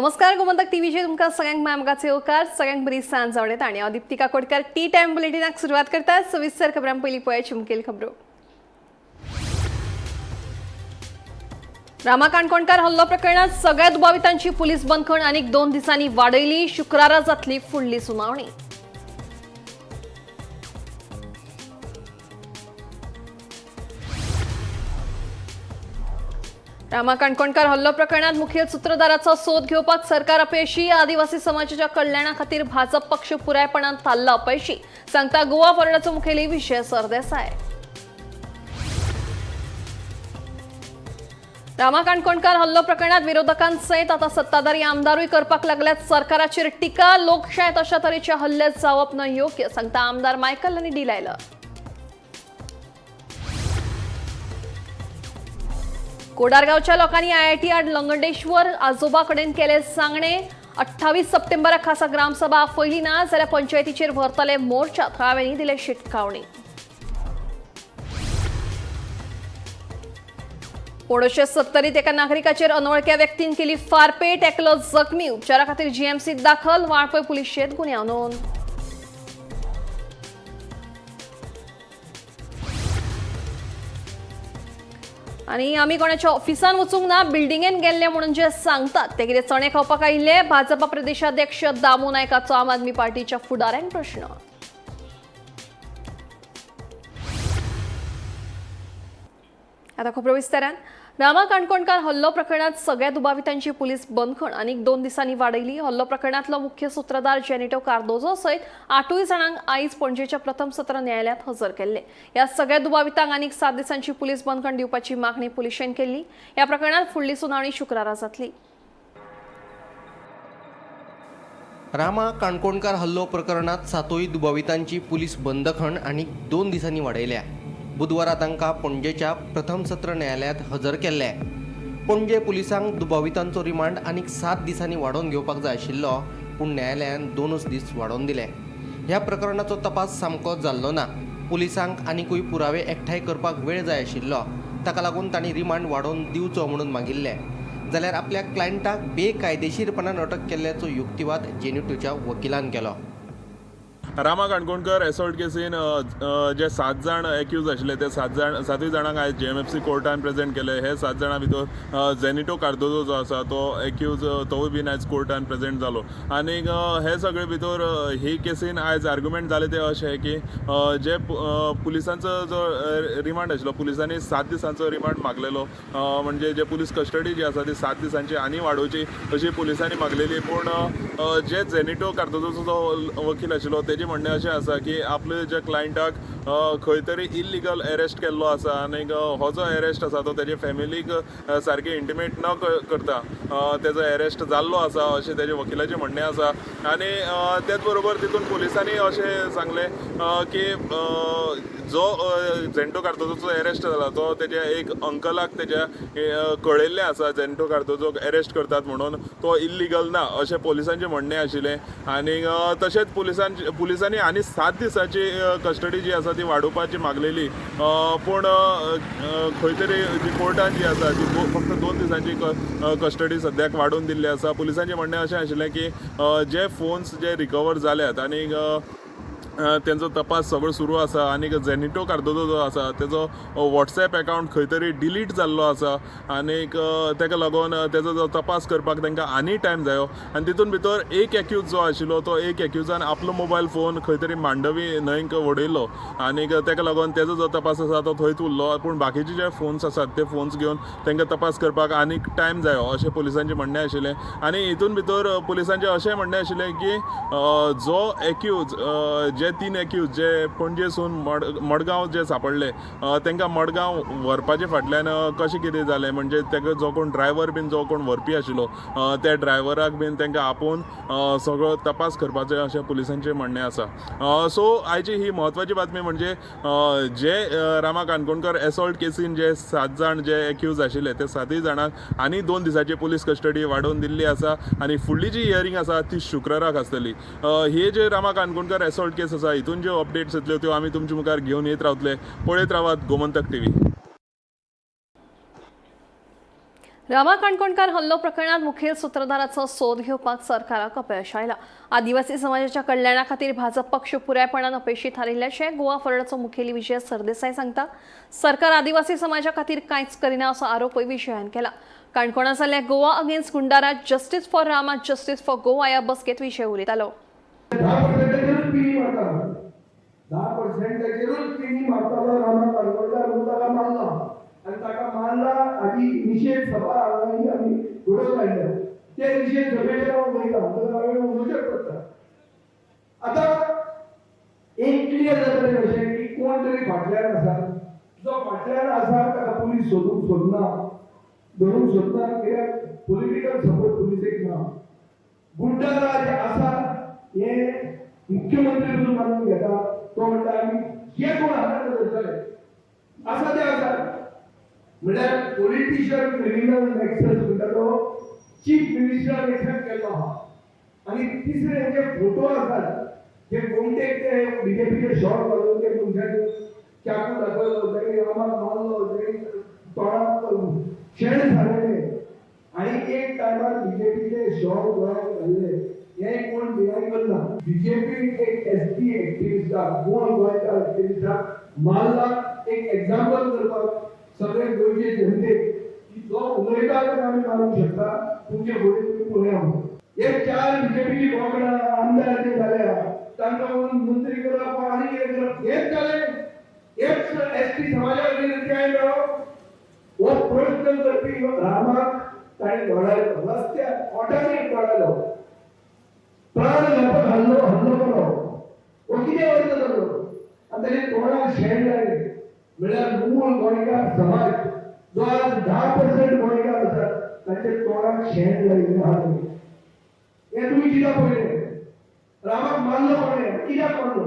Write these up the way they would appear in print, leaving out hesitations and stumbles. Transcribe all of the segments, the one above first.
नमस्कार, गोमंतक टीव्हीचेर तुमकां सगळ्यांक मामगाचे येवकार. सगळ्यांक बरी सांज जावं आनी हांव दीप्ती काकोडकर टी टायम बुलेटिनाक सुरवात करता. सविस्तर खबरां पयलीं पळयात मुखेल खबरो. रामा काणकोणकार हल्लो प्रकरणात सगळ्या दुबावितांची पुलीस बंदखण आनीक 2 दिसांनी वाडयली. शुक्रारा जातली फुडली सुनावणी. रामा काणकोणकार हल्लो प्रकरणात मुखेल सूत्रधाराचो सोद घेवपाक सरकार अपेशी. आदिवासी समाजाच्या कल्याणा खातीर भाजप पक्ष पुरायपणान थारला अपेशी, सांगता गोवा फॉरवर्डाचो मुखेली विजय सरदेसाय. रामा काणकोणकार हल्लो प्रकरणात विरोधकांसयत आता सत्ताधारी आमदारूय करपाक लागल्यात सरकाराचेर टिका. लोकशायेत अशा तरेचे हल्ले जावप न योग्य, सांगता आमदार मायकल आनी डिलायलर. कोडारगावच्या लोकांनी आयआयटी आड लंगडेश्वर आजोबा कडेन केले सांगणे. 28 सप्टेंबराक खासा ग्रामसभा आपयली ना जाल्यार पंचायतीचेर व्हरतले मोर्चा. थळाव्यांनी दिले शिटकावणी. पोडोशे सत्तरीत एका नागरिकाचेर अनवळख्या व्यक्तीन केली फारपेट. एकलो जखमी, उपचारा खातीर जीएमसीत दाखल. वाळपय पुलिशेंत गुन्यांव नोंद. आनी आमी कोणाच्या ऑफिसान वचूंक ना, बिल्डिंगेन गेल्ले म्हणून जे सांगतात ते कितें चणे खावपाक आयिल्ले? भाजपा प्रदेशाध्यक्ष दामू नायकाचो आम आदमी पार्टीच्या फुडाऱ्यांक प्रश्न. आता खबरो विस्तारान. रामा काणकोणकार हल्लो प्रकरणात सगळ्या दुबावितांची पुलीस बंदखण आनीक 2 दिसांनी वाडयली. हल्लो प्रकरणातलो मुख्य सूत्रधार जेनिटो कार्दोजो सयत 8 जाणांक आयज पणजेच्या प्रथम सत्र न्यायालयात हजर केल्ले. ह्या सगळ्या दुबावितांक आनीक 7 दिसांची पुलीस बंदखण दिवपाची मागणी पुलिशेन केल्ली. ह्या प्रकरणात फुडली सुनावणी शुक्रारा जातली. रामा काणकोणकार हल्लो प्रकरणात 7 दुबावितांची पुलीस बंदखण आनीक 2 दिसांनी वाडयल्या. बुधवारा तांकां पणजेच्या प्रथम सत्र न्यायालयात हजर केल्ले. पणजे पुलिसांक दुबावितांचो रिमांड आनीक 7 दिसांनी वाडोवन घेवपाक जाय आशिल्लो, पूण न्यायालयान 2 दीस वाडोवन दिले. ह्या प्रकरणाचो तपास सामको जाल्लो ना. पुलिसांक आनिकूय पुरावे एकठांय करपाक वेळ जाय आशिल्लो. ताका लागून तांणी रिमांड वाडोवन दिवचो म्हणून मागिल्ले. जाल्यार आपल्या क्लायंटाक बेकायदेशीरपणान अटक केल्ल्याचो युक्तिवाद जेनिटोच्या वकिलान केलो. रामा काणकोणकर एसॉल्ट केसीन जे 7 जाण एक्यूज आशिल्ले ते 7 जाणांक आयज JMFC कोर्टान प्रेजेंट केले. हे 7 जाणां भितर जेनिटो कार्दोजो जो आसा तो एक्यूज, तोवूय बीन आयज कोर्टान प्रेजेंट जालो. आनीक हे सगळे भितर ही केसीन आयज आर्ग्युमेंट जाले ते अशें की जे पुलिसांचो जो रिमांड आशिल्लो, पुलिसांनी 7 दिसांचो रिमांड मागलेलो, म्हणजे जे पुलीस कस्टडी जी आसा ती 7 दिसांची आनी वाडोवची अशी पुलिसांनी मागलेली. पूण जे जेनिटो कार्दोजोचो जो वकील आशिल्लो तेजी म्हणणें अशें आसा की आपले ज्या क्लायंटाक खंय तरी इल्लिगल अरेस्ट केल्लो आसा आनीक हो जो अरेस्ट आसा तो तेजे फॅमिलीक सारकें इंटिमेट न करता तेजो अरेस्ट जाल्लो आसा अशें तेजे वकिलाचें म्हणणें आसा. आनी तेच बरोबर तितून पुलिसांनी अशें सांगलें की जो जेंटो कार्दोजोचो अरेस्ट जाला तो तेज्या एक अंकलाक तेज्या कळयल्लें आसा जेंटो कार्दोजोक अरेस्ट करतात म्हणून, तो इल्लिगल ना अशें पोलिसांचें म्हणणें आशिल्लें. आनी तशेंच पुलिसांनी आनी 7 दिसांची कस्टडी जी आसा ती वाडोवपाची मागलेली, पूण खंय तरी जी कोर्टान जी आसा ती फक्त 2 दिसांची कस्टडी सद्याक वाडोवन दिल्ली आसा. पुलिसांचें म्हणणें अशें आशिल्लें की जे फोन्स जे रिकवर जाल्यात आनी तेंचो तपास सगळो सुरू आसा आनी जेनिटो कार्दोजो जो आसा तेजो वॉट्सएप एकावंट खंय तरी डिलीट जाल्लो आसा आनीक तेका लागून तेजो जो तपास करपाक तांकां आनी टायम जायो. आनी तितून भितर एक एक्यूज जो आशिल्लो तो एक एक्यूजान आपलो मोबायल फोन खंय तरी मांडवी न्हंयक वडयलो आनीक तेका लागून तेजो जो तपास आसा तो थंयच उरलो, पूण बाकीचे जे फोन्स आसात ते फोन्स घेवन तांकां तपास करपाक आनीक टायम जायो अशें पुलिसांचें म्हणणें आशिल्लें. आनी हितून भितर पुलिसांचें अशें म्हणणें आशिल्लें की जो एक्यूज जे 3 एक्यूज जे पणजेसून मडगांव जे सापडले तांकां मडगांव व्हरपाचे फाटल्यान कशें कितें जालें, म्हणजे ताका जो कोण ड्रायव्हर बीन जो कोण व्हरपी आशिल्लो त्या ड्रायव्हराक बीन तांकां आपोवन सगळो तपास करपाचें अशें पुलिसांचें म्हणणें आसा. सो आयची ही म्हत्वाची बातमी म्हणजे जे रामा काणकोणकर एसॉल्ट केसीन जे 7 जाण जे एक्यूज आशिल्ले ते 7 जाणांक आनी 2 दिसांची पुलीस कस्टडी वाडोवन दिल्ली आसा आनी फुडली जी हियरींग आसा ती शुक्राराक आसतली. हे जे रामा काणकोणकर एसॉल्ट केस आसा हितून ज्यो अपडेट्स येतल्यो त्यो आमी तुमच्या मुखार घेवन येत रावतले. पळयत रावात गोमंतक टीव्ही. रामा काणकोणकार हल्लो प्रकरणात मुखेल सुत्रधाराचो सोद घेवपाक सरकाराक अपयश आयला. आदिवासी समाजाच्या कल्याणा खातीर भाजप पक्ष पुरायपणान अपेशी थारिल्ल्याचें गोवा फॉरवर्डाचो मुखेली विजय सरदेसाय सांगता. सरकार आदिवासी समाजा खातीर कांयच करिना असो आरोपय विजयान केला. काणकोणा जाल्ल्या Goa against goondaraj justice for Rama justice for Goa ह्या बसकेत विजय उलयतालो. 10%चेरूच पिणी मारता, 10%चेरूच पिणी मारतालो रामा काणकोणकार म्हणून ताका मारला आनी ताका मारला हाजी निशेध सभा हांगा ही आमी घडोवन हाडल्या. ते निशेध सभेचेर हांव उलयतां, तर हांवें उलोवचें पडटा. आतां एक क्लियर जातलें कशें की कोण तरी फाटल्यान आसा. जो फाटल्यान आसा ताका पुलीस सोदूंक सोदना, धरूंक सोदना, कित्याक पॉलिटिकल सपोर्ट पुलिसेक ना. गुंडाराज आसा हें मुख्यमंत्री पसून मानून घेता. तो म्हणटा आमी जे कोण आसा ते धरतले, आसा ते आसा. म्हणल्यार पॉलिटिशियन क्रिमिनल नॅक्सस म्हणटा तो चीफ मिनिस्टरान एक्सेप्ट केल्लो आहा. आनी तिसरे जे फोटो आसात, जे गोमटेक ते बीजेपीचे शॉर्ट घालून ते मनशाचे चाकू दाखयलो, तेणी रामाक मारलो, तेणी तोंडाक शेण सारयलें आनी एक टायमार बीजेपीचे शॉर्ट गोंयांत घाल्ले, हें कोण डिनाय करना. बीजेपी एक एसटी एक्टिविस्टाक, मूळ गोंयकार एक्टिविस्टाक मारला, एक एक्झाम्पल करपाक सगळे गोंयचे जनतेक की जो उलयता ताका आमी मारूंक शकता, तुमचे फुडें तुमी पळया म्हणून. हे चार बीजेपीची बोकडां आमदार जे जाल्या तांकां म्हणून मंत्री करप आनी कितें करप, हेच जालें. हेच एसटी समाजा खातीर न्याय मेळो हो प्रश्न करपी रामाक ताणें घोडायलो, रस्त्यार कोटांनी घोडायलो, प्राण घातक हल्लो हल्लो केलो. हो कितें अर्थ जालो? आनी ताणे तोंडाक शेण लायलें. म्हणल्यार मूळ गोंयकार समाज जो आज 10% गोंयकार आसात, तांच्या तोंडाक शेण लायिल्लें आहा. हें तुमी चिंता पळयलें, रामाक मारलो कोणें, कित्याक मारलो,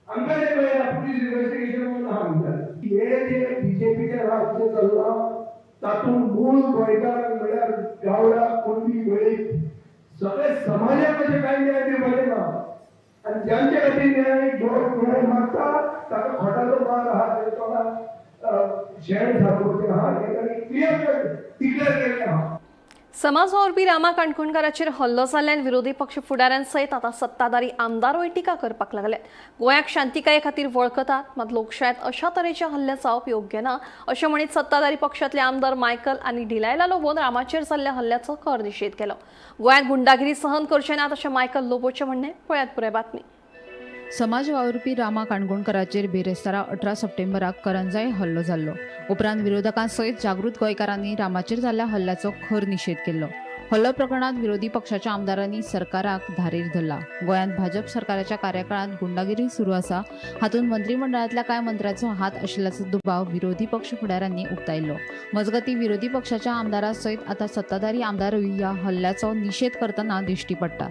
आमकां तें कळना. पुलीस इन्व्हेस्टिगेशन म्हणून आहा म्हणटात. हे जे बीजेपीचें राज्य चल्लां तातूंत मूळ गोंयकारांक म्हणल्यार गावडा, कुणबी, वेळीप सगळे समाजाक अशें कांय न्याय दिवपाचें ना. आनी ज्यांचे खातीर न्याय जो न्याय मागता ताका खोटाचो मार आहा, तेच्या तोंडाक शेण सारोवपाचें आहा, हें तांणी क्लियर डिक्लेअर केल्लें आहा. समाज वावुरपी रामा काणकोणकाराचेर हल्लो जाल्ल्यान विरोधी पक्ष फुडाऱ्यांसयत आतां सत्ताधारी आमदारूय टिका करपाक लागल्यात. गोंयाक शांतिकाये खातीर वळखतात, मात लोकशायेत अशा तरेचे हल्ले जावप योग्य ना अशें म्हणीत सत्ताधारी पक्षातले आमदार मायकल आनी डिलायला लोबोन रामाचेर जाल्ल्या हल्ल्याचो खर निशेध केलो. गोंयांत गुंडागिरी सहन करचे नात अशें मायकल लोबोचें म्हणणें. पळयात पुराय बातमी. समाज वावुरपी रामा काणकोणकाराचेर बिरेस्तारा 18 सप्टेंबराक करंजाय हल्लो जाल्लो. उपरांत विरोधकां सयत जागृत गोंयकारांनी रामाचेर जाल्ल्या हल्ल्याचो खर निशेध केल्लो. हल्लो प्रकरणात विरोधी पक्षाच्या आमदारांनी सरकाराक धारेर धरला. गोंयांत भाजप सरकाराच्या कार्यकाळांत गुंडागिरी सुरू आसा. हातूंत मंत्रिमंडळांतल्या कांय मंत्र्याचो हात आशिल्ल्याचो दुबाव विरोधी पक्ष फुडाऱ्यांनी उक्तायल्लो. मजगतीं, विरोधी पक्षाच्या आमदारां सयत आतां सत्ताधारी आमदारूय ह्या हल्ल्याचो निशेध करतना दिश्टी पडटा.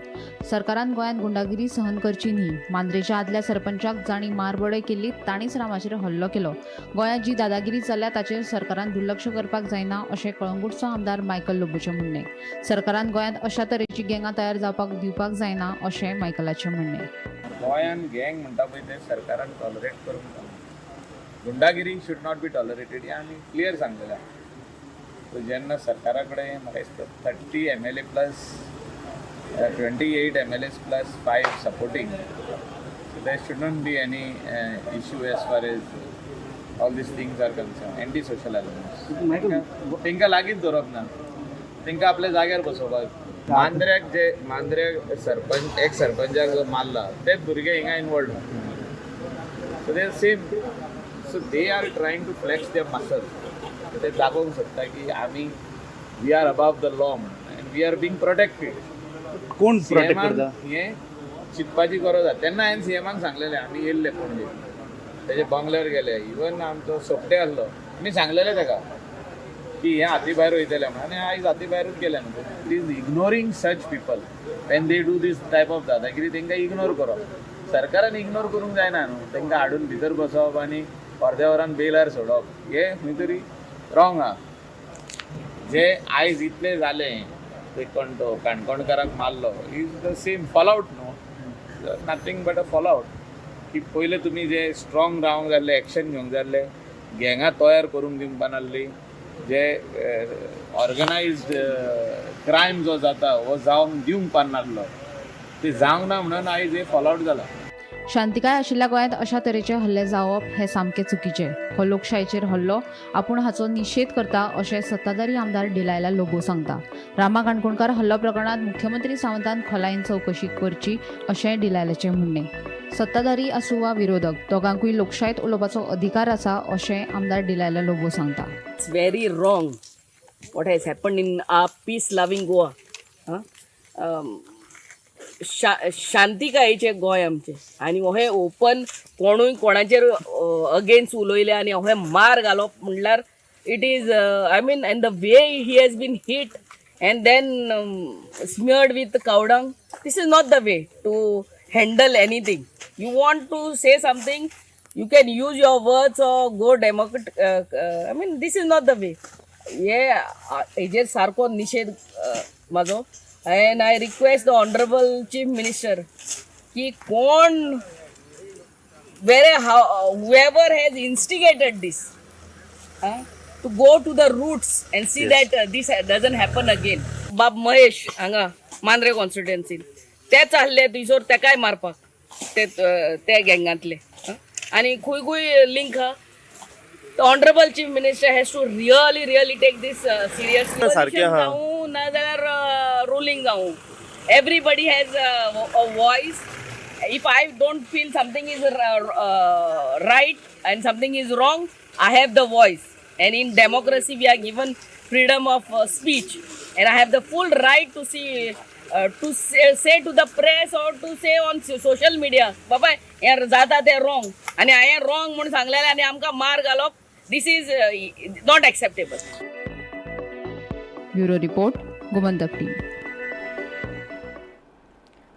सरकारान गोंयांत गुंडागिरी सहन करची न्ही. मांद्रेच्या आदल्या सरपंचाक जांणी मारबडय केल्ली तांणीच रामाचेर हल्लो केलो. गोंयांत जी दादागिरी चल्ल्या ताचेर सरकारान दुर्लक्ष करपाक जायना अशें कळंगूटचो आमदार मायकल लोबोचें म्हणणें. सरकारान गोंयांत अशा तरेची गँगां तयार जावपाक दिवपाक जायना अशें मायकलाचें म्हणणें. गोंयान गँग म्हणटा पळय तें सरकारान टॉलरेट करूंक जायना. गुंडागिरी should not be tolerated हें आमी क्लियर सांगलेलें आहा. सो जेन्ना सरकारा कडेन म्हाका दिसता 30 MLA plus 28 MLAs plus 5 supporting, so there should not be any issue as far as all these things are concerned. Anti social elements तांकां लागींच दवरप ना, तांकां आपल्या जाग्यार बसोवपाक. मांद्र्याक जे मांद्र्याक सरपंच, एक सरपंचाक जो मारला तेच भुरगे हिंगा involved. So they same, so they are trying to flex their muscle. ते दाखोवंक सोदता की आमी we are above the law म्हणून and we are being protected. कोण प्रोटेक्ट करता? हें चिंतपाची गरज आसा. तेन्ना हांवें सीएमाक सांगलेलें, आमी येयल्ले पणजे तेजे बंगल्यार गेले, इवन आमचो सोपटे आसलो, आमी सांगलेलें ताका की हें हाती भायर वयतलें म्हणून. आनी आयज हाती भायरूच गेलें न्हू. Please, ignoring such people when they do this type of दादागिरी, तांकां इग्नोर करप, सरकारान इग्नोर करूंक जायना न्हू. तांकां हाडून भितर बसोवप आनी अर्द्या वरान बेलार सोडप हें खंय तरी रॉंग आहा. जे आयज इतलें जालें ते कोण तो काणकोणकाराक मारलो is the same fallout न्हू, nothing but a fallout की पयले तुमी जे स्ट्रॉंग रावंक जाल्ले, एक्शन घेवंक जाल्ले, गँगां तयार करूंक दिवपा नासली. जे ऑर्गनायज्ड क्रायम जो जाता हो जावंक दिवंक पारनासलो, ते जावंक ना म्हणून आयज हे फॉल आवट जाला. शांतिकाय आशिल्ल्या गोंयांत अशा तरेचे हल्ले जावप हे सामके चुकीचे. हो लोकशायेचेर हल्लो, आपूण हाचो निशेध करता अशें सत्ताधारी आमदार डिलायला लोबो सांगता. रामा काणकोणकार हल्लो प्रकरणांत मुख्यमंत्री सावंतान खोलायेन चवकशी करची अशें डिलायलाचें म्हणणें. सत्ताधारी आसूं वा विरोधक, दोगांकूय लोकशायेत उलोवपाचो अधिकार आसा अशें आमदार डिलायला लोबो सांगता. It's very wrong what has happened in our peace loving Goa. Huh? शांतिकायेचें Goa आमचें आनी अहें ओपन कोणूय कोणाचेर अगेन्स्ट उलयले आनी अहें मार घालप म्हणल्यार it is, I mean, and the way he has been hit and then smeared with cow dung, this is not the way to handle anything. You want to say something, you can use your words or go democrat. I mean, this is not the way. हे हेजेर सारको निशेध म्हाजो and I request the honourable chief minister की कोण where how whoever has instigated this to go to the roots and see that this doesn't happen again. बाब महेश हांगा मांद्रे कॉन्स्टिट्युएन्सीन ते चालले थंयसर तेकाय मारपाक ते ते गँगांतले आनी खूंय खूंय लिंक आहा. The honourable chief minister has to really really take this seriously. सारकें आहा. जावं नाजाल्यार रुलींग जावं, everybody has a voice. If I don't feel something is right and something is wrong, I have the voice. And in democracy, we are given freedom of speech, and I have the full right to see. To say to the press or to say on social media, बाबा हें जाता तें wrong आनी हांवें wrong म्हूण सांगलेलें आनी आमकां मार घालप, this is not acceptable. Bureau report, Gomantak TV.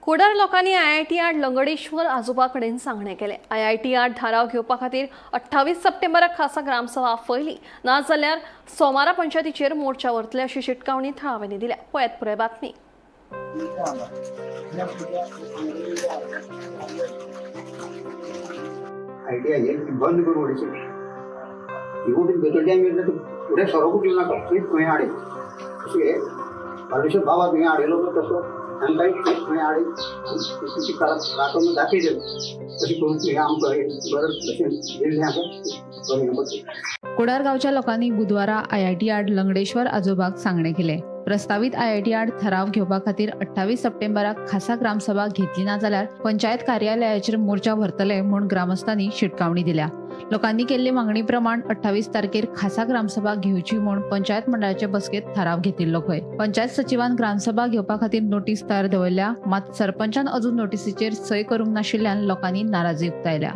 Kudal लोकांनी आयआयटी आड लंगडेश्वर आजोबा कडेन सांगणें केलें. आयआयटी आड थाराव घेवपा खातीर 28 सप्टेंबराक खासा ग्रामसभा आपयली, नाजाल्यार सोमारा पंचायतीचेर मोर्चा व्हरतले अशी शिटकावणी थळाव्यांनी दिल्या. पळयात पुराय बातमी. आयडिया हे बंद करून उडयची. इगोटीन बेतोड्यां गेले फुडें सरोकूच येवं नाका, थंयच खंय हाडय अशें बार्देशा बाबा तुवें हाडयलो तसो तांकांय खंय हाडय, तुमची राखून दाखयले तशें करून तुवें आमकां हे बरें भशेन दिल्लें आसा, बरें हें करचें. कोडार गांवच्या लोकांनी बुधवारा आयआयटी आड लंगडेश्वर आजोबाक सांगणें केलें. प्रस्तावीत आयआयटी आड थाराव घेवपा खातीर 28 सप्टेंबराक खासा ग्रामसभा घेतली ना जाल्यार पंचायत कार्यालयाचेर मोर्चा व्हरतले म्हूण ग्रामस्थांनी शिटकावणी दिल्या. लोकांनी केल्ले मागणी प्रमाण 28 तारखेर खासा ग्रामसभा घेवची म्हूण पंचायत मंडळाचे बसकेत थाराव घेतिल्लो खंय. पंचायत सचिवान ग्रामसभा घेवपा खातीर नोटीस तयार दवरल्या, मात सरपंचान अजून नोटीसीचेर सय करूंक नाशिल्ल्यान लोकांनी नाराजी उक्तायल्या.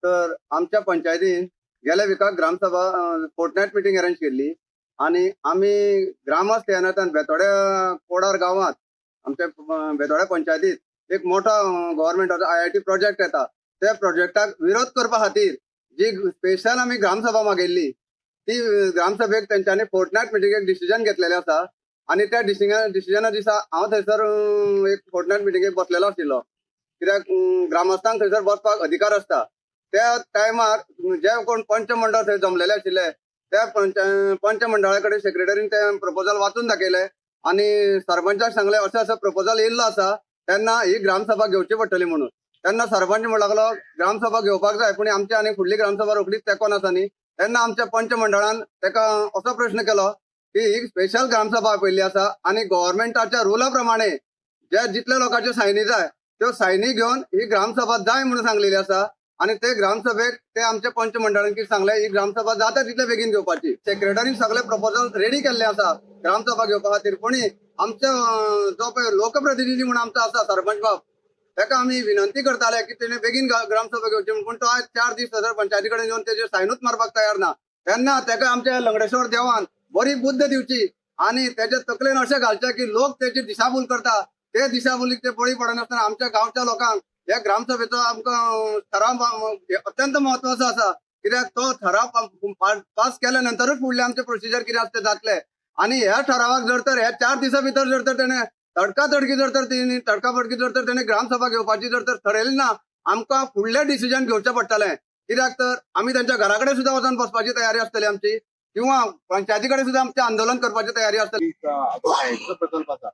तर आमच्या पंचायतीन गेल्या विकाक ग्रामसभा फोर्टनायट मिटींग अरेंज केल्ली आनी आमी ग्रामस्थ ह्या नात्यान बेतोड्या कोडार गांवांत आमच्या बेतोड्या पंचायतीत एक मोठो गव्हर्मेंटाचो आयआयटी प्रोजेक्ट येता, त्या प्रोजेक्टाक विरोध करपा खातीर जी स्पेशल आमी ग्रामसभा मागयल्ली, ती ग्रामसभेक तेंच्यांनी फोर्टनायट मिटिंगेक डिसिजन घेतलेलें आसा. आनी त्या डिसिजना दिसा हांव थंयसर एक फोर्टनायट मिटिंगेक बसलेलो आशिल्लो, कित्याक ग्रामस्थांक थंयसर बसपाक अधिकार आसता. त्या टायमार जे कोण पंचमंडळ थंय जमलेले आशिल्ले, त्या पंचमंडळा कडेन सेक्रेटरीन ते प्रपोजल वाचून दाखयले आनी सरपंचाक सांगले, अशें अशें प्रपोजल येयल्लो आसा, तेन्ना ही ग्रामसभा घेवची पडटली म्हणून. तेन्ना सरपंच म्हणूंक लागलो, ग्रामसभा घेवपाक जाय, पूण आमची आनी फुडली ग्रामसभा रोखडीच तेंकोन आसा न्ही. तेन्ना आमच्या पंचमंडळान ताका असो प्रश्न केलो की ही स्पेशल ग्रामसभा आपयल्ली आसा आनी गव्हर्मेंटाच्या रुला प्रमाणे जे जितले लोकांच्यो सायनी जाय त्यो सायनी घेवन ही ग्रामसभा जाय म्हणून सांगलेली आसा. आनी ते ग्रामसभेक ते आमच्या पंचमंडळान कितें सांगलें, ही ग्रामसभा जाता तितले बेगीन घेवपाची. सेक्रेटरीन सगळे प्रपोजल रेडी केल्ले आसा ग्रामसभा घेवपा खातीर, पूण आमचे जो पळय लोकप्रतिनिधी म्हणून आमचो आसा सरपंच बाब, ताका आमी विनंती करताले की तेणे बेगीन ग्रामसभा घेवची म्हणून, पूण तो आयज 4 दीस थंयसर पंचायती कडेन येवन तेजेर सायनूच मारपाक तयार ना. तेन्ना ताका आमच्या लंगडेश्वर देवान बरी बुद्द दिवची आनी तेच्या तकलेन अशें घालचें की लोक तेची दिशाभूल करता, ते दिशाभुलीक ते बळी पडनासतना आमच्या गांवच्या लोकांक ह्या ग्रामसभेचो आमकां ठराव अत्यंत महत्वाचो आसा, कित्याक तो ठराव पास केल्या नंतरूच फुडले आमचे प्रोसिजर कितें आसा ते जातले. आनी ह्या ठरावाक जर तर ह्या 4 दिसां भितर जर तर तेणे तडकातडकी जर तर तेणी तडकाफडकी जर तर तेणे ग्रामसभा घेवपाची जर तर ठरयली ना, आमकां फुडलें डिसिजन घेवचें पडटलें, कित्याक तर आमी तेंच्या घरा कडेन सुद्दां वचोन बसपाची तयारी आसतली आमची. किंवा पंचायती कडेन सुद्दां आमचें आंदोलन करपाची तयारी आसतली. जो प्रकल्प आसा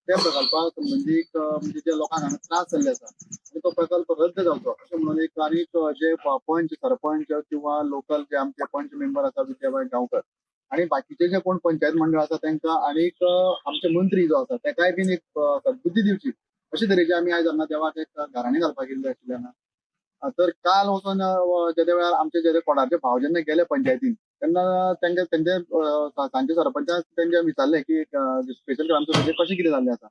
त्या प्रकल्पा संबंदीक म्हणजे जे लोकांक हांगा त्रास जाल्ले आसा आनी तो प्रकल्प रद्द जावचो अशें म्हणून एक आनीक जे पंच, सरपंच किंवा लोकल जे आमचे पंच मेंबर आसा विद्याबाय गांवकर आनी बाकीचे जे कोण पंचायत मंडळ आसा तांकां आनीक आमचे मंत्री जो आसा ताकाय बीन एक सद्बुद्धी दिवची अशे तरेचे आमी आयज हांगा देवाक एक गाराणें घालपाक गेल्ले आशिल्ले हांगा. तर काल वचून जेदे वेळार आमचे जे कोडारचे भाव जेन्ना गेले पंचायतीन तेन्ना तांचे तेंचे सांचे सरपंचान तेंच्या विचारलें की स्पेशल ग्रामसभेचें कशें कितें जाल्लें आसा,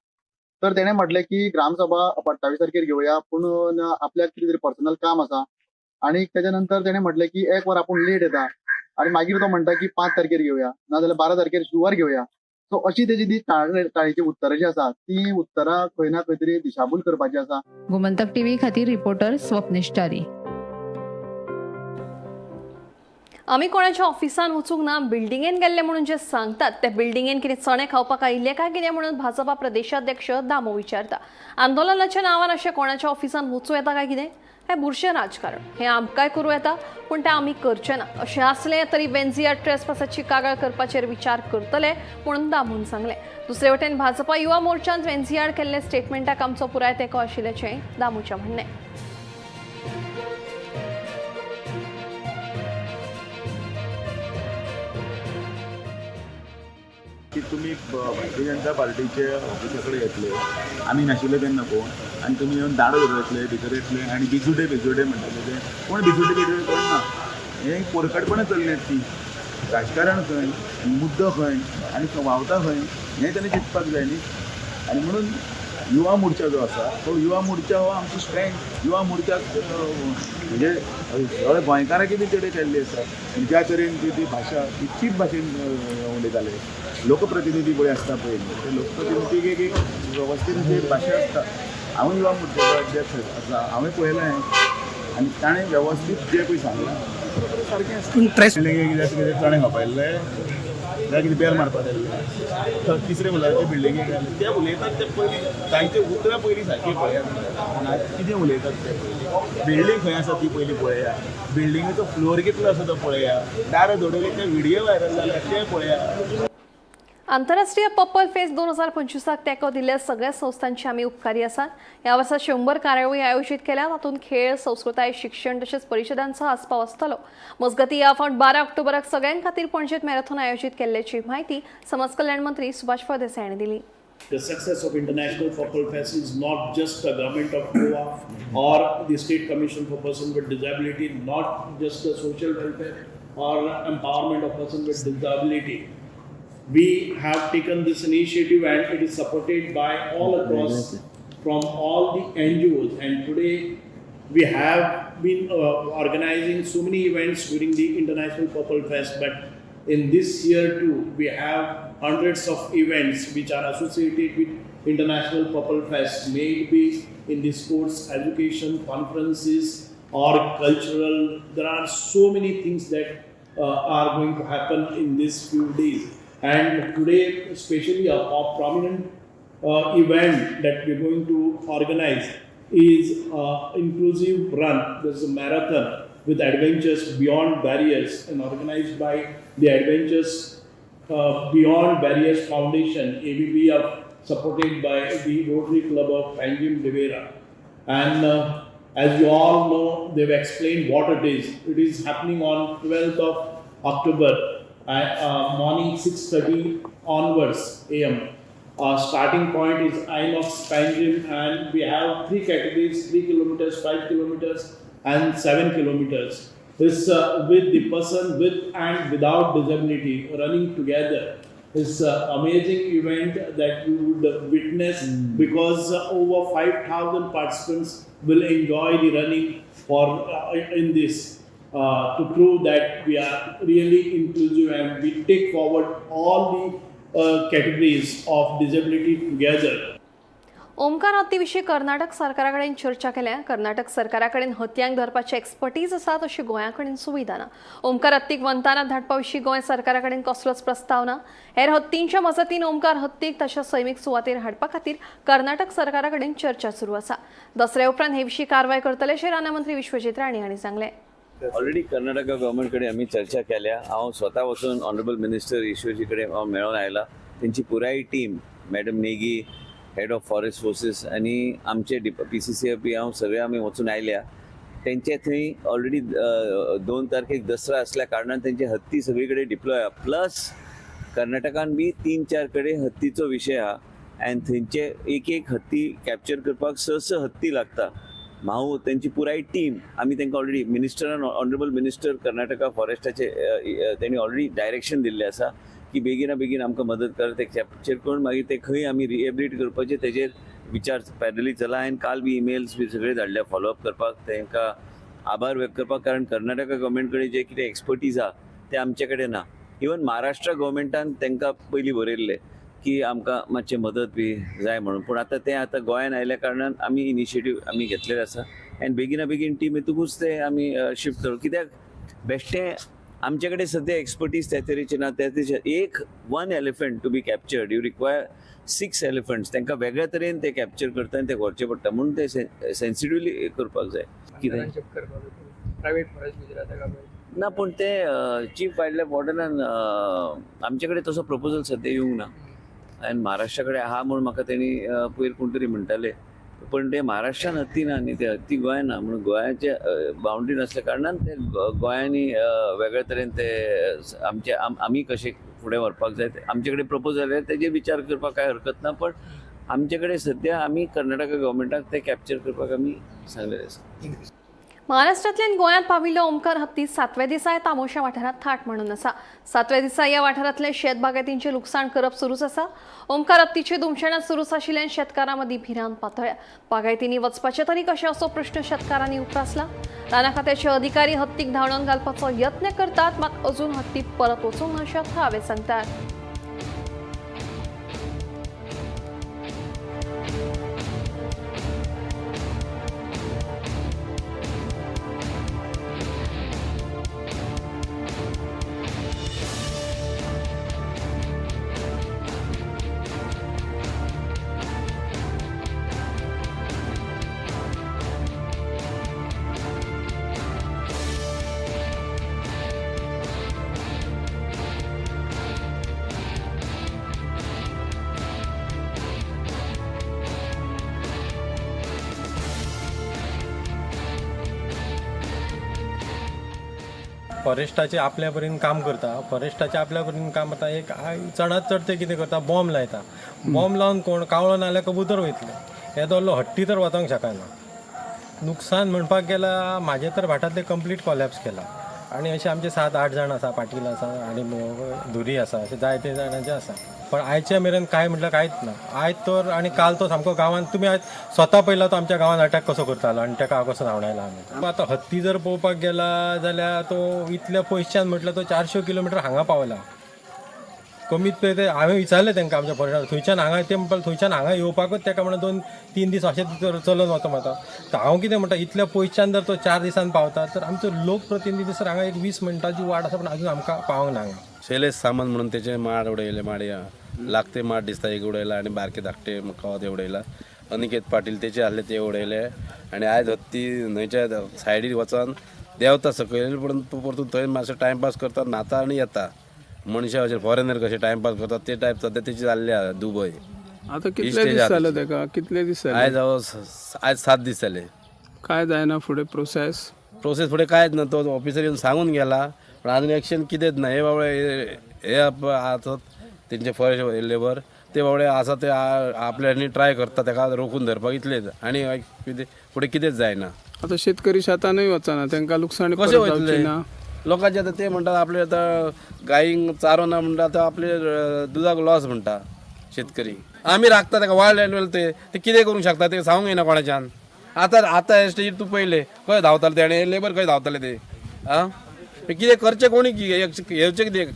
तर तेणें म्हटलें की ग्रामसभा 28 तारखेर घेवया, पूण आपल्याक कितें तरी पर्सनल काम आसा. आनी तेच्या नंतर तेणें म्हटलें की एक वर आपूण लेट येता आनी मागीर तो म्हणटा की 5 तारखेर घेवया, नाजाल्यार 12 तारखेर शुवर घेवया. सो अशी तेजी ती टाळीची उत्तरां जी आसा ती उत्तरां खंय ना खंय तरी दिशाभूल करपाची आसा. गोमंतक टीव्ही खातीर रिपोर्टर स्वप्नेश च्यारी. आमी कोणाच्या ऑफिसान वचूंक ना, बिल्डिंगेन गेल्ले म्हणून जे सांगतात ते बिल्डिंगेन कितें चणे खावपाक आयिल्ले काय कितें म्हणून भाजपा प्रदेशाध्यक्ष दामू विचारता. आंदोलनाच्या नांवान अशें कोणाच्या ऑफिसान वचूं येता काय कितें? हें बुरशें राजकारण, हें आमकांय करूं येता पूण तें आमी करचें ना. अशें आसलें तरी वेन्झिया ट्रेसपासाची कागाळ करपाचेर विचार करतले म्हणून दामून सांगलें. दुसरे वटेन भाजपा युवा मोर्चान वेन्झियाड केल्ले स्टेटमेंटाक आमचो पुराय तेंको आशिल्ल्याचें दामूचें म्हणणें. की तुमी भारतीय जनता पार्टीचे ऑफिसा कडेन येतले, आमी नाशिल्ले तेन्ना कोण, आनी तुमी येवन दाडो धरून येतले, भितर येतले आनी बिजुटे बिजुटे म्हणटले. ते कोण बिजुटे बिजुटे कोण ना, हें पोरकटपणां चल्ल्यात ती. राजकारण खंय, मुद्दो खंय आनी व्हांवता खंय हें ताणें चिंतपाक जाय न्ही. आनी म्हणून युवा मोर्चा जो आसा तो युवा मोर्चा हो आमचो स्ट्रेंथ. युवा मोर्चाक म्हणजे सगळे गोंयकारांकी बी चेडे केल्ली आसा. आनी ज्या तरेन ती ती भाशा ती चीप भाशेन उलयताले, लोकप्रतिनिधी पळय आसता पळय, ते लोकप्रतिनिधीक एक एक वेवस्थीत अशी एक भाशा आसता. हांव युवा मोर्चाचो अध्यक्ष आसा, हांवें पळयलां हें आनी ताणें वेवस्थीत जें पळय सांगलां बरोबर सारकें आसता. बिल्डिंगेक कितें चणे खावपा आयिल्ले जाल्यार कितें बेल मारपाक आयिल्ले, तिसरे मुलाचे बिल्डिंगेक आयिल्ले, ते उलयतात ते पयलीं तांचे उतरां पयलीं सारकीं पळयात, कितें उलयतात ते पयलीं, बिल्डींग खंय आसा ती पयलीं पळया, बिल्डिंगेचो फ्लोर कितलो आसा तो पळया, दारां दोडयले ते व्हिडियो व्हायरल जाल्या ते पळया. आंतरराष्ट्रीय पर्पल फेस्ट 2025 तेंको दिल्ल्या सगळ्या संस्थांची आमी उपकारी आसात. ह्या वर्सा 100 कार्यावळी आयोजीत केल्या, तातूंत खेळ, संस्कृताय, शिक्षण तशेंच परिशदांचो आस्पाव आसतलो. मजगतीं ह्या फावट 12 ऑक्टोबराक सगळ्यां खातीर पणजेत मॅरेथॉन आयोजीत केल्ल्याची म्हायती समाज कल्याण मंत्री सुभाष फळदेसाय हांणी दिली. The success of International Purple Fest is not just the government of Goa or the State Commission for Persons with Disability, not just the social welfare or empowerment of persons with disability. We have taken this initiative and it is supported by all across from all the NGOs. And today we have been organizing so many events during the International Purple Fest, but in this year too we have hundreds of events which are associated with International Purple Fest, may it be in the sports, education, conferences or cultural. There are so many things that are going to happen in these few days. And today, especially a prominent event that we're going to organize is inclusive run. This is a marathon with Adventures Beyond Barriers and organized by the Adventures Beyond Barriers Foundation, ABBF, supported by the Rotary Club of Panjim Rivera. And as you all know, they've explained what it is. It is happening on 12th of October, morning 6:30 onwards AM. Starting point is Inox Panjim, and we have three categories: 3 kilometers, 5 kilometers, and 7 kilometers. This with the person with and without disability running together. It's an amazing event that you would witness because over 5,000 participants will enjoy the running for in this to prove that we are really inclusive and we take forward all the categories of disability together. Omkar हत्तीविशीं Karnataka सरकारा कडेन चर्चा केल्या. कर्नाटक सरकारा कडेन हतयांक धरपाची expertise आसा, तशी गोंया कडेन सुविधा ना. ओमकार हत्तीक वंतारा धाडपा विशीं गोंय सरकारा कडेन कसलोच प्रस्ताव ना. हेर हत्तींच्या मजतीन ओमकार हत्तीक ताच्या सैमीक सुवातेर हाडपा खातीर कर्नाटक सरकारा कडेन चर्चा सुरू आसा. दसऱ्या उपरांत हे विशीं कारवाय करतले अशें रानामंत्री विश्वजीत राणे हांणी सांगलें. ऑलरेडी कर्नाटका गव्हर्मेंट कडेन आमी चर्चा केल्या. हांव स्वता वचून ऑनरेबल मिनिस्टर ईश्वरजी कडेन हांव मेळोन आयला. तेंची पुराय team, madam Negi, head of forest forces आनी आमचे पीसीसीएफ बी हांव सगळे आमी वचून आयल्या. तेंचे थंय ऑलरेडी 2 तारखेक दसरा असल्या कारणान तेंचे हत्ती सगळी कडेन डिप्लॉय आहा. प्लस कर्नाटकान बी 3-4 कडेन हत्तीचो विशय आहा आनी थंयचे एक एक हत्ती कॅप्चर करपाक 6-6 हत्ती लागता. भाऊ त्यांची पुराय टीम आमी तांकां ऑलरेडी मिनिस्टरान, ऑनरेबल मिनिस्टर कर्नाटका फॉरेस्टाचे, तेणी ऑलरेडी डायरेक्शन दिल्लें आसा की बेगिना बेगीन आमकां मदत कर, ते कॅप्चर करून मागीर ते खंय आमी रिहेबिलिट करपाचे तेजेर विचार पॅरलली चला. आनी काल बी इमेल्स बी सगळे धाडल्या फॉलोअप करपाक, तांकां आभार व्यक्त करपाक, कारण कर्नाटका गव्हर्मेंट कडेन जे कितें एक्सपर्टीज आहा ते आमचे कडेन ना. इवन महाराष्ट्र गव्हर्मेंटान तांकां पयलीं बरयल्लें की आमकां मातशें मदत बी जाय म्हणून, पूण आतां तें आतां गोंयान आयल्या कारणान आमी इनिशिएटीव आमी घेतलेलें आसा आनी बेगिना बेगीन टीम येतकूच ते आमी शिफ्ट करू. कित्याक बेश्टें आमचे कडेन सद्या एक्सपर्टीज त्या तरेची ना. त्या तरेचे एक one elephant to be captured you require 6 elephants. तांकां वेगळ्या तरेन ते कॅप्चर करता आनी ते व्हरचे पडटा, म्हणून ते सेन्सिटिवली करपाक जाय. कितें ना, पूण ते चीफ वायल्ड लायफ वॉर्डनान आमचे कडेन तसो प्रपोजल सद्या येवंक ना आनी महाराष्ट्रा कडेन आहा म्हूण म्हाका तेणी पयर कोण तरी म्हणटाले, पण ते महाराष्ट्रान हत्ती ना न्ही, ते हत्ती गोंयान ना, म्हणून गोंयाचे बाउंड्री नासल्या कारणान ते गोंयांनी वेगळे तरेन ते आमचे आमी कशे फुडें व्हरपाक जाय आमचे कडेन प्रपोजल जाल्यार तेजेर विचार करपाक कांय हरकत ना, पण आमचे कडेन सद्या आमी कर्नाटका गव्हर्मेंटाक ते कॅप्चर करपाक आमी सांगलेलें आसा. महाराष्ट्रांतल्यान गोंयांत पाविल्लो ओमकार हत्ती 7व्या दिसा तामोशा वाठारांत थाट म्हणून आसा. 7व्या दिसा ह्या वाठारांतले शेत बागायतींचें लुकसाण करप सुरूच आसा. ओमकार हत्तीची धुमशेणां सुरूच आशिल्ल्यान शेतकारां मदीं भिरांत पातळ्या. बागायतींनी वचपाचें तरी कशें असो प्रश्न शेतकारांनी उप्रासला. राना खात्याचे अधिकारी हत्तीक धांवडावन घालपाचो यत्न करतात, मात अजून हत्ती परत वचूंक ना अशें थळावे सांगतात. फॉरेस्टाचे आपल्या परीन काम करता, फॉरेस्टाचे आपल्या परीन काम करता. एक चडांत चड ते कितें करता, बॉम्ब लायता. बॉम्ब लावन कोण कावळो नाल्यार कबूतर वयतले, येदो व्हडलो हट्टी तर वचोंक शकना. नुकसान म्हणपाक गेल्यार म्हाजें तर भाटांतलें कंप्लीट कॉलॅप्स केला आनी अशे आमचे 7-8 जाण आसा, पाटील आसा आनी धुरी आसा, अशे जायते जाणांचे आसा. पण आयच्या मेरेन कांय म्हटल्यार कांयच ना. आयज तर आनी काल तो सामको गांवांत तुमी आयज स्वता पयला तो आमच्या गांवांत अटॅक कसो करतालो आनी ताका कसो धांवडायला आमी. आतां हत्ती जर पळोवपाक गेला जाल्यार तो इतल्या पयसच्यान म्हटल्यार तो 400 किलोमिटर हांगा पावला. कमीत ते हांवें विचारलें तांकां आमच्या फॉरेस्टार, थंयच्यान हांगा ते म्हणपाक थंयच्यान हांगा येवपाकूच ताका म्हणून 2-3 दीस अशें चलून वता म्हणटा. तर हांव कितें म्हणटा, इतल्या पयसच्यान जर तो 4 दिसान पावता तर आमचो लोकप्रतिनिधी सर हांगा एक 20 मिनटांची वाट आसा, पण अजून आमकां पावंक ना हांगा. शैलेश सामंत म्हणून त्याचे माड उडयले, माडया लागते माड दिसता एक उडयला आणि बारके धाकटे कवा उडयला. अनिकेत पाटील तेचे आहले ते उडयले आणि आयज हत्ती न्हंयच्या सायडीर वचोन देंवता सकयल, पण परतून थंय मातसो टायमपास करता, न्हाता आनी येता. मनशां अशे फॉरेनर कशे टायमपास करतात ते टायप सद्या तेची जाल्ले आहा दुबय. आतां कितले दीस जाले ताका, कितले दीस जाले? आयज आयज 7 दीस जाले. काय जायना फुडें प्रोसेस? प्रोसेस फुडें कांयच ना. तो ऑफिसर येवन सांगून गेला पण अजून एक्शन कितेंच ना. हे बाबडे हे आसात तेंचे फॉरेस्ट लेबर ते बाबडे आसा ते आपल्यांनी ट्राय करता ताका रोखून धरपाक इतलेच, आनी फुडें कितेंच जायना. आतां शेतकरी शेतानूय वचना, तांकां लुकसाण कशें वयतले लोकांचे? आतां ते म्हणटात आपले आतां गायींक चारो ना म्हणटा, आतां आपले दुदाक लॉस म्हणटा शेतकरी. आमी राखता ताका वायल्ड एनिमल, ते कितें करूंक शकता ते सांगूंक येना कोणाच्यान. आतां आतां हे स्टेजीर तूं पयले खंय धांवताले ते आनी लेबर खंय धांवताले ते, आं कितें करचें कोणी घेवचें कितें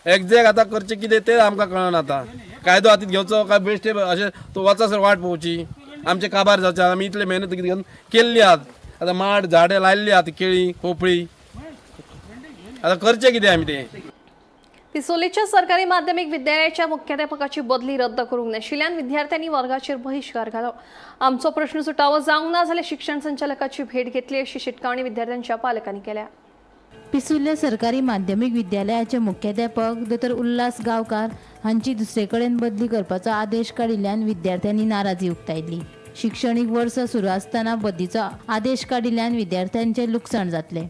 एक्झॅक्ट आतां करचें कितें तें आमकां कळना. आतां कायदो हातींत घेवचो काय बेश्टे अशें तो वचासर वाट पळोवची, आमचें काबार जावचें. आमी इतले मेहनत घेवन केल्ली आहात, आतां माड झाडां लायल्ली आहात, केळी कोपळी, आतां करचें कितें आमी तें. पिसोलेच्या सरकारी माध्यमिक विद्यालयाच्या मुख्याध्यापकाची बदली रद्द करूंक नाशिल्ल्यान विद्यार्थ्यांनी वर्गाचेर बहिष्कार घालो. आमचो प्रश्न सुटावो जावंक ना जाल्यार शिक्षण संचालकाची भेट घेतली अशी शिटकावणी विद्यार्थ्यांच्या पालकांनी केल्या. पिसुर्ले सरकारी माध्यमीक विद्यालयाचे मुख्याध्यापक दोतोर उल्हास गांवकार हांची दुसरे कडेन बदली करपाचो आदेश काडिल्ल्यान विद्यार्थ्यांनी नाराजी उक्तायली. शिक्षणीक वर्स सुरू आसतना बदलीचो आदेश काडिल्ल्यान विद्यार्थ्यांचें लुकसाण जातलें.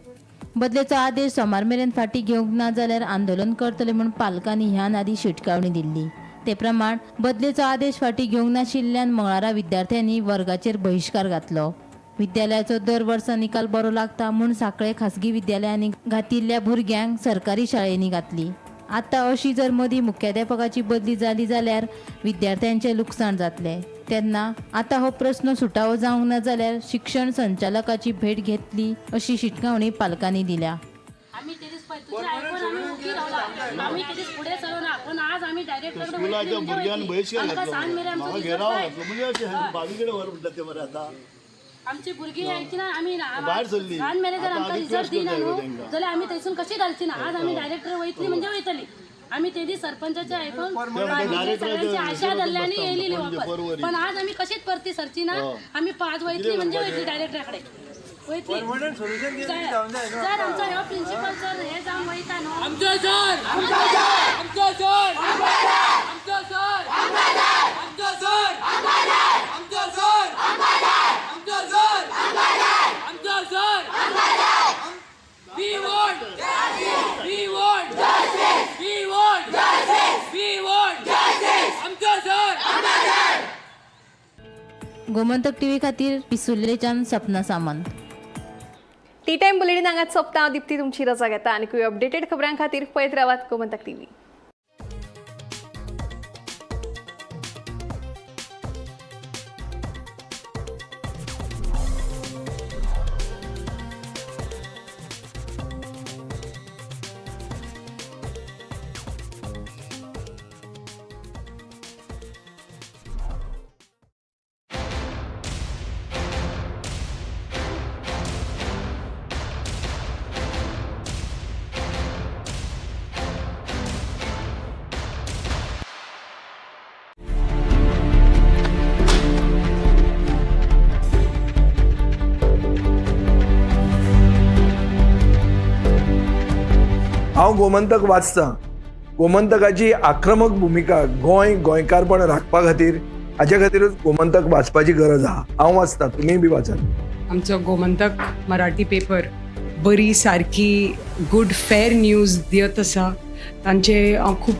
बदलेचो आदेश सोमार मेरेन फाटीं घेवंक ना जाल्यार आंदोलन करतले म्हूण पालकांनी ह्यान आदीं शिटकावणी दिल्ली. ते प्रमाण बदलेचो आदेश फाटीं घेवंक नाशिल्ल्यान मंगळारा विद्यार्थ्यांनी वर्गाचेर बहिश्कार घातलो. विद्यालयाचो दर वर्सा निकाल बरो लागता म्हूण सांखळे खासगी विद्यालयांनी घातिल्ल्या भुरग्यांक सरकारी शाळेंनी घातली. आतां अशी जर मदीं मुख्याध्यापकाची बदली जाली जाल्यार विद्यार्थ्यांचें लुकसाण जातलें. तेन्ना आतां हो प्रस्न सुटावो जावंक ना जाल्यार शिक्षण संचालकाची भेट घेतली अशी शिटकावणी पालकांनी दिल्या. आमी ते दीस पळय तुजें आयकून आमी ओगी रावला. आमी ते दीस फुडें सरना, पूण आज आमी डायरेक्ट स्कुलाच्या भुरग्यान बहिश्कार आमकां घातलो. सांज मेरेन आमचो म्हाका रिजल्ट घेराव जाय. घातलो म्हणजे अशें बावीकडे व्हर म्हणटा ते मरे आतां. आमची भुरगीं आयची ना आमी ना. भायर सरली. सांज मेरेन जर आतां आमकां रिक्वेस्ट रिजल्ट दिना करता न्हू तेंकां. जाल्यार आमी थंयसून कशी घालची ना. आज आमी डायरेक्टर वयतली म्हणजे वयतली. आमी ते दीस सरपंचाचे आयकून बाकीचे सगळ्यांची आशा धरली आनी येयलेली वापस, पण आज आमी कशीच परती सरची ना. आमी पांच वयतली म्हणजे वयतली डायरेक्टरा कडेन वयतली. जर आमचो ह्यो प्रिंसिपल सर हे जावन वयता न्हू. आमचो सर, आमचो सर, आमचो सर, आमचो सर, आमचो सर, आमचो सर, आमचो sir. We want, we want, we want, we want आमचो सर. गोमंतक टीव्ही खातीर पिसुर्लेच्यान सपना सामंत. टी टायम बुलेटीन हांगाच सोंपता. हांव दीप्ती तुमची रजा घेता आनी अपडेटेड खबरां खातीर पळयत रावात गोमंतक टीव्ही. हांव गोमंतक वाचतां. गोमंतकाची आक्रमक भुमिका गोंय गोंयकारपण राखपा खातीर, हाच्या खातीरूच गोमंतक वाचपाची गरज आहा. हांव वाचतां, तुमीय बी वाचात. आमचो गोमंतक मराठी पेपर बरी सारकी गुड फेर न्यूज दियत आसा. तांचे हांव खूब